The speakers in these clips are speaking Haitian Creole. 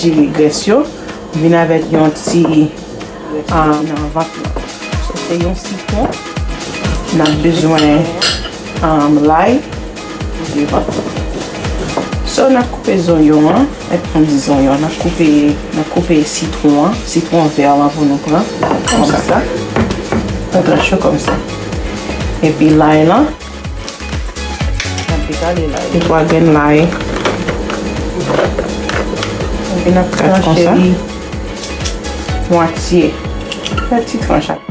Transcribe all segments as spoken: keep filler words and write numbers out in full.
Jere grès yo, vin avèk yon ti, um, nan vant lan. So, se yon sitwon. N ap bezwen, um, lay pou devan. So, n ap koupe zonyon an. Èk fon di zonyon, n ap koupe, n ap koupe sitwon an, sitwon vè lan pou nou pran. Konsa. Pran tranch yo konsa. Epi lay lan. N ap etale lay. De twa grenn lay. Epi n ap tranche li mwatye. Fè ti tranch ak.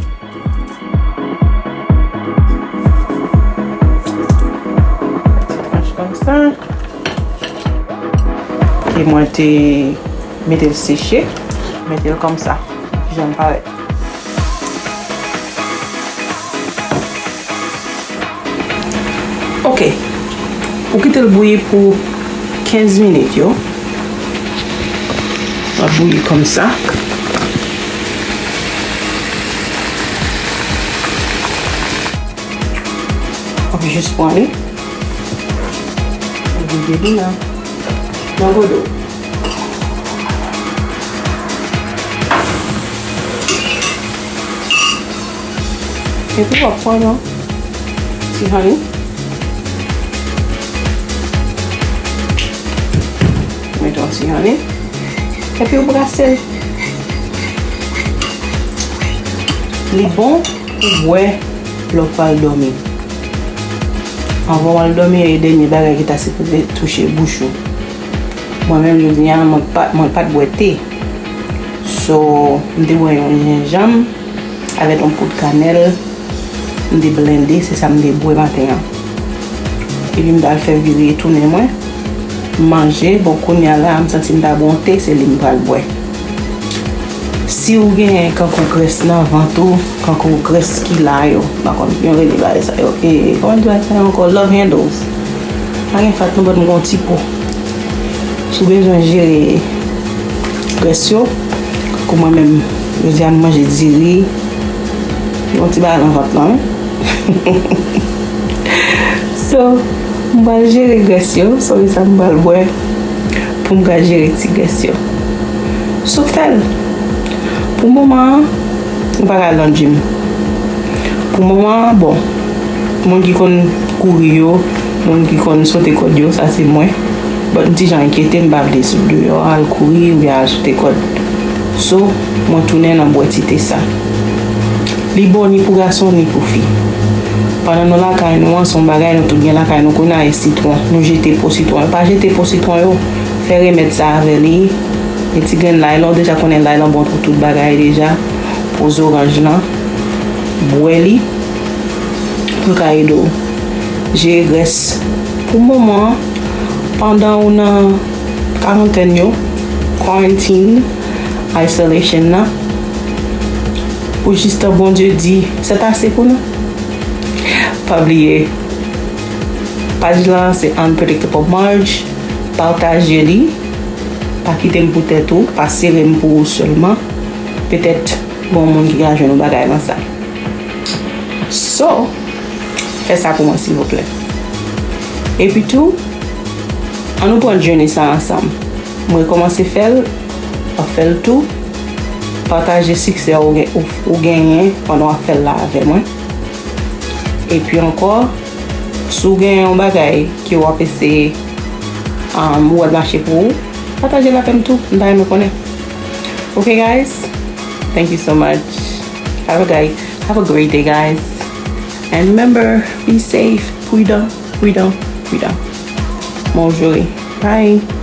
Ti tranch konsa. Ke mwen te mete l seche. Mete l konsa. Kijan l parèt. Ok. Ou kite l bouyi pou kenz minit yo. L ap bouyi konsa. W ap jis pran li. Ou vide li nan, nan godo. Epi w ap pran yon ti honey. Mete yon ti honey. Epi w brase l. Li bon pou bwè lè w pral dòmi. Anvan w al dòmi, e dènye bagay ki ta sipoze touche bouch ou. Mwen menm, jodi a, mwen pa, mwen pa t bwè te. So, m te bwè yon jenjanm avèk yon poud kanèl. M te blende, se sa m te bwè maten an. Epi m t al fè vire tounen mwen. M manje, bon, kounye a la, m santi m ta bwè yon te, se li m pral bwè. Si w gen kankou grès nan vant ou, kankou grès ki la yo, m pa konn ki yo rele bagay sa yo, e, kòman di bagay sa yo ankò? Love handles. Pa gen fat non, but m gen yon ti po. Si w bezwen jere grès yo, kou mwen menm, jodi a m manje diri, yon ti bagay nan vant lan, wi. So, m pral jere grès yo, so se sa m pral bwè pou m ka jere ti grès yo. So, fè l. Pou moman an, m pa ka al nan gym. Pou moman an, bon, moun ki konn kouri yo, moun ki konn sote kòd yo, sa se mwen. But m ti jan enkyete, m pa vle sot deyò, al kouri oubyen al sote kòd. So, mwen tounen nan bwè ti te sa. Li bon ni pou gason, ni pou fi. Pandan nou lakay nou an, se yon bagay nou tout gen lakay nou, kounye a e sitwon. Nou jete po sitwon yo. Pa jete po sitwon yo. Fè remèd sa avè li. E ti grenn lay lan, ou deja konnen lay lan bon pou tout bagay deja. Po zoranj lan. Bwè li. Pou l ka ede w jere grès. Pou moman an, pandan ou nan karantèn yo, quarantine, isolation nan, pou jistan Bondye di, sètase pou nou. Pa bliye, paj lan se Unpredictable Marge. Pataje li. Pa kite m pou tèt ou. Pa sere m pou ou sèlman. Petèt, gen yon moun ki ka jwenn yon bagay nan sa. So, fè sa pou mwen, silvouplè. Epi tou, ann nou pran journey sa ansanm. Mwen kòmanse fè l, w ap fè l tou. Pataje siksè ou gen, ou, ou genyen pandan w ap fè l la avè mwen. Epi ankò, si w gen yon bagay ke w ap eseye, um, ou wè l mache pou ou, pataje l avè m tou. M ta renmen konnen. Ok, guys? Thank you so much. Have a guy, have a great day, guys. And remember, be safe, pridan, pridan, pridan. Mwen w jere. Bye.